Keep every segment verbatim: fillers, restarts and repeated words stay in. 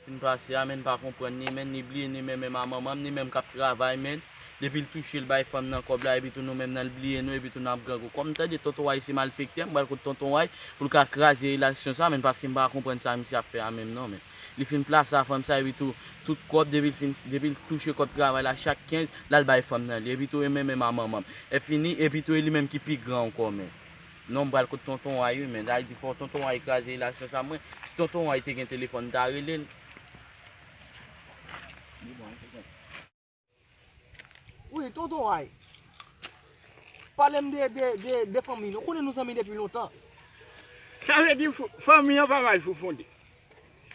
Fin pase a, menn pa konprann ni menn, ni bliye ni menm menm a manman m, ni menm k ap travay, menn. Depi l touche, l bay fanm nan kòb la, epi tou nou menm nan, l bliye nou, epi tou n ap grangou. Kòm m tande tonton Way se malfektè, m pral kot tonton Way pou l ka kraze relasyon sa, menn, paske m pa konprann sa misye ap fè a menm non, menn. Li fin plase a fanm sa, epi tou, tout kòb, depi l fin, depi l touche kòb travay la, chak kenz, l al bay fanm nan li, epi tou, e menm menm a manman m. E fini, epi tou, e li menm ki pi gran ankò, menn. Non, m pral kot tonton Way wi, men. Sa vle di fò tonton Way kraze relasyon sa mwen. Si tonton Way te gen telefòn, m ta rele l. Wi, tonton Way. Pale m de, de, de, de fanmi nou. Ou konnen nou zanmi depi lontan. Sa vle di fo-, fanmi an pa mal pou fonde.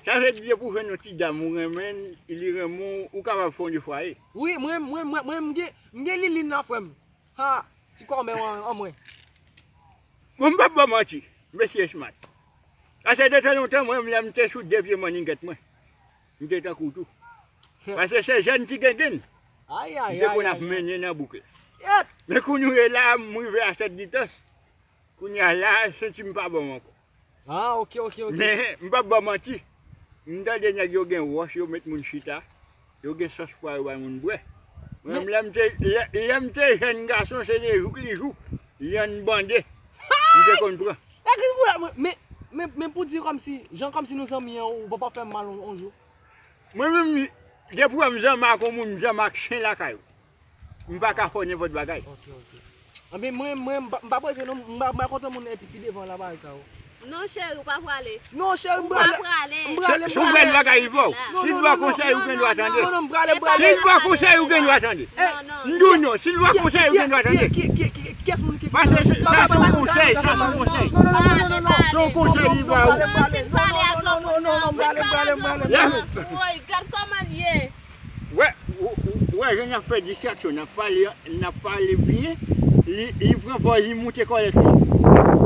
Sa vle di depi w jwenn yon ti dam ou renmen, li renmen w, ou kapab fonde fwaye. Wi, mwen, mwen, mwen, mwen, m gen, m gen Liline nan, frè m. Ha, ti kòmè an, an mwen. Bon, m p ap ba w manti, mesye Smat. Paske de tan lontan, mwen, lè m te sou de pye mannigèt mwen, m te tankou w tou. Paske se jèn ti genden m te konn ap mennen nan bouke. Men kounye a la, m rive a sèt ditans. Kounye a la, senti m pa bon ankò. Ah, ok, ok, ok. Men, m p ap ba w manti. M tande nèg yo gen wòch, yo met moun chita. Yo gen sòs pwa, yo bay moun bwè. Mwen menm, lè m te, lè, lè m te jèn gason, se de jouk li jou, yann bande, m te konn pran. Men, men, men, men pou di kòmsi, jan kòmsi nou zanmi an, ou pa, pa fè m mal on, on jou. Mwen menm, depi w wè m zanmi ak yon moun, m zanmi ak chen lakay ou. M pa ka fè w nenpòt bagay. Ok, ok. Anben, mwen, mwen, m pa, m pa prese non, m pa, m pa kontan moun epi pi devan la bagay sa yo. Non, cheri, ou pa prale. Non, cheri, m prale. Ou pa prale. M prale, m prale. Si w prale, bagay rive w. Si l ba w konsèy, ou gen dwa tande. Non, non, m prale, m prale. Si l ba w konsèy, ou gen dwa tande. Non, non. M di w non, si l ba w konsèy, ou gen dwa tande. Kiyès moun ki... Paske sa se yon konsèy, sa se yon konsèy. Non, non, non, non, non, non. Se yon konsèy li ba w. Non, non, non, non, non, m prale, m prale, m prale. Woy, gad kòman l ye. Wè, w, w, wè, jan n ap fè distraksyon, n ap pale, n ap pale byen, li, li pran pòz, li moute kòlèt li.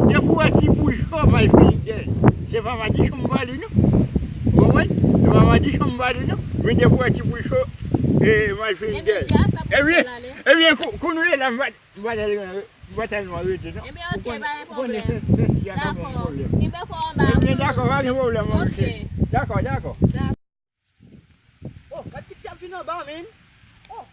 Depi w wè ti poul cho, m al fidèl. Se pa madichon m pale non. Ou konprann? Se pa madichon m pale non. Men depi w wè ti poul cho, e, m al fidèl. Ebyen, ebyen, kou, kou nou ye la, m pa, m pa tèlman, m pa tèlman rete non. Ebyen, ok, pa gen pwoblèm. Dakò. Kenbe kò w anba. Ebyen, dakò, pa gen pwoblèm, mon cheri. Dakò, dakò. Oh, gad piti ap vin anba, men. Oh.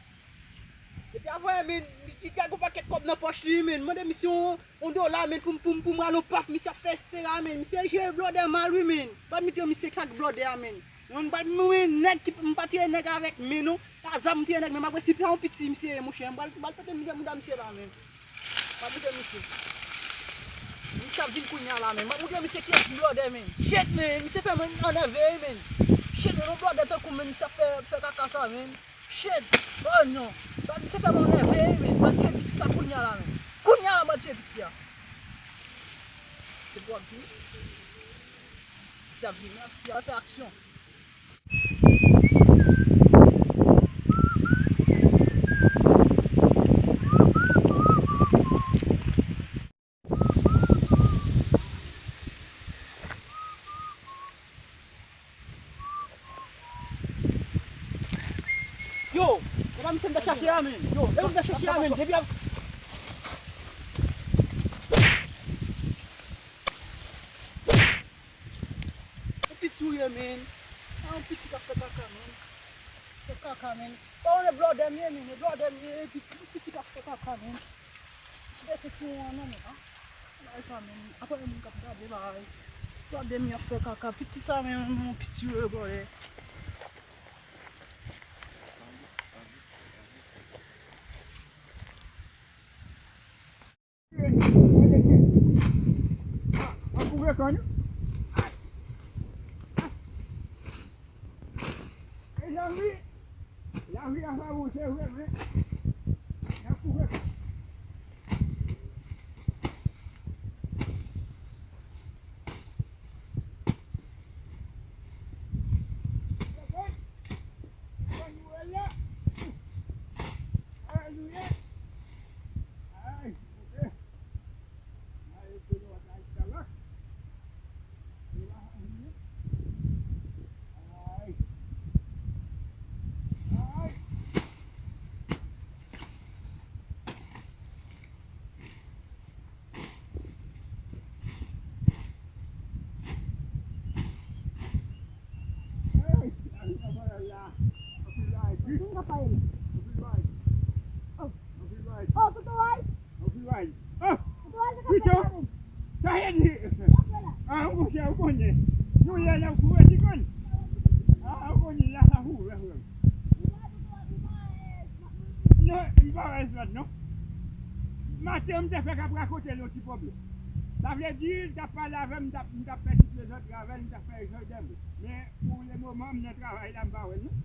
Depi avanyè, men, li gen yon pakèt kòb nan pòch li, men. Mande misye yon, yon dola, men, pou m, pou m, pou m al yon paf, misye ap fè estera, men. Misye jere blòdè mal, wi, men. Pral mete misye sa k blòdè a, men. Mwen, m pral, mwen, nèg ki, m pa tire nèg avèk men, non. Pa zam m tire nèg, men m ap resi pa yon piti misye ye, monchè. M pral, m pral pete mouda misye la, men. M ap moutre misye. Misye ap vin kounye a la, men. M ap moutre misye kiyès blòdè, men. Shit, men. Misye fè mwen anève, men. Shit, men. Yon blòdè tankou m, men. Misye ap fè, fè kaka sa, men. Shit. Oh, non. Misye fè mwen anève, men. M ap tiye piti sa kounye a la, men. Kounye a la, m ap tiye piti a. Se pou ap vini. Misye ap vini, misye ap fè aksyon. Yo, e pa misye m t ap chache a, men. Yo, e pa misye m t ap chache a, men. Depi ap... Yon piti ou ye, men. A, yon piti k ap fè kaka, men. Fè kaka, men. Pa wè blòdè m ye, men. E blòdè m ye, e piti, piti k ap fè kaka, men. Kite seksyon an non, men, an. Bagay sa, men. Apre moun k ap gade bagay. Blòdè m ap fè kaka. Piti sa, men, yon piti ou ye, blòdè. Mezanmi, lavi a pa bon, se vre, men n ap koupe. Anpil vay. Oh. Anpil vay. Oh, Toto Wise. Anpil vay. Oh. Toto Wise, Pito. Sa vle di. Ah, ou konn, ou konnen. Nou lè la pou wè ti konn. Ah, ou konnen la sa pou wè frè m. Non, m pa wè Esmat non. Maten m te fèk ap rakonte l yon ti pwoblèm. Sa vle di, l t ap pale avè m, m t ap, m t ap fè ti plezantri avè l, m t ap fè echanj de mo. Men, pou le moman, m nan travay la, m pa wè l non.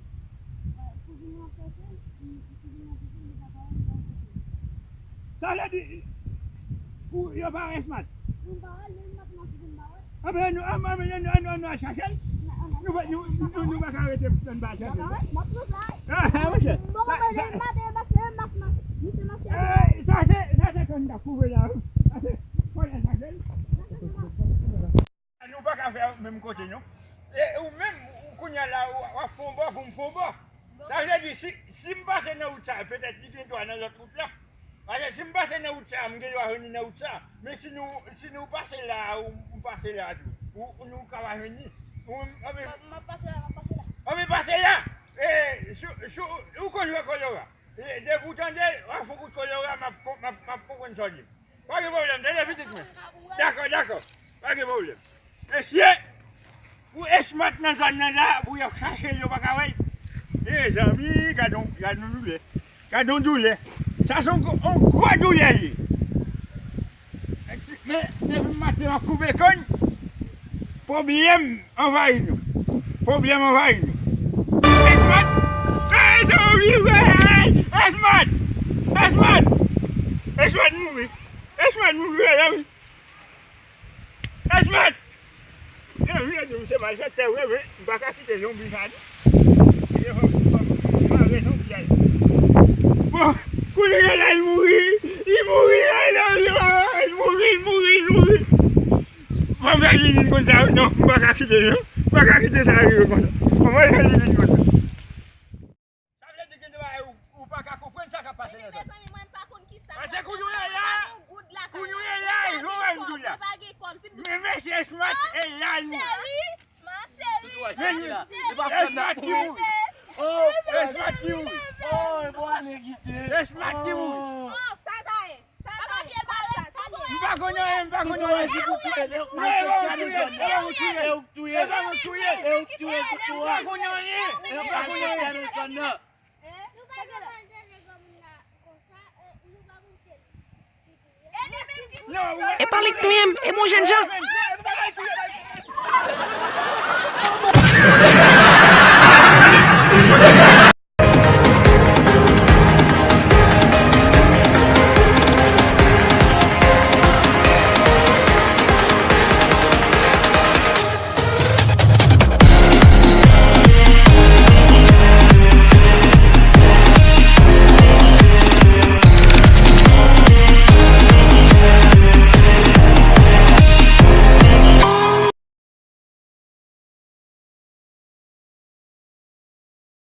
Sa vle di, pou yo pa wè Esmat. Anben, nou, anben, anben, ann, ann, ann, ann al chache l. Nou pa, nou, nou, nou pa ka rete pou tann pa chache l. Ah, ah, monchè. Sa, sa, eh, sa se, sa se tann ta kouve la, wi. Sa se, fò n al chache l. Nou pa ka fè menm kote, non. E ou menm, ou kounye a la, w ap fè yon bò pou m fè yon bò. Sa vle di, si, si m pase nan wout sa, petèt li gen dwa nan lòt wout la. Paske si m pase nan wout sa, m gen dwa jwenn li nan wout sa. Men si nou, si nou pase la, ou m pase la tou, ou, nou ka pa jwenn li. Ou, anben, m ap pase la, m ap pase la. Anben, pase la. E, sou, sou, ou konn jwe kolora. E, depi w tande, w ap fè kout kolora, m ap, m ap, m ap konprann sa w di m. Pa gen pwoblèm, tande pitit mwen. Dakò, dakò. Pa gen pwoblèm. Mesye, pou Esmat nan zòn nan la, pou y ap chache l, yo pa ka wè l. Mezanmi, gad on, gad on doulè. Gad on doulè. Sa se on gwo, on gwo doulè l ye. Men, depi maten m ap koupe kann. Pwoblèm anvayi nou. Pwoblèm anvayi nou. Esmat! Ey, se ou vre! Esmat! Esmat! Esmat mouri! Esmat mouri, mezanmi! Esmat! Mezanmi, se malfektè vre, men m pa ka kite zonbi sa non. Bon, kounye a la, li mouri! Li mouri! Li mouri! Li mouri! Li mouri! Fò m fè Lilin konn sa, non, m pa ka kite, non. M pa ka kite sa rive konsa. Fò m fè Lilin konn sa. Sa vle di gen de bagay ou, ou pa ka konprann sa k ap pase nan tèt. Mezanmi, mwen m pa konn ki sa. Paske kounye a la, kounye a la, jan w wè m di w la. Men mesye Esmat e la l mouri. Cheri, Esmat ki mouri. Oh, Esmat ki mouri. Oh, e bò ale kite. Esmat ki mouri. Oh, sa sa ye. M pa konn anyen, m pa konn anyen. E ou k touye, e ou k touye, e ou k touye, e ou k touye, e ou k touye. M pa konn anyen, m pa konn anyen. E pa li k touye m, e bon jènjan.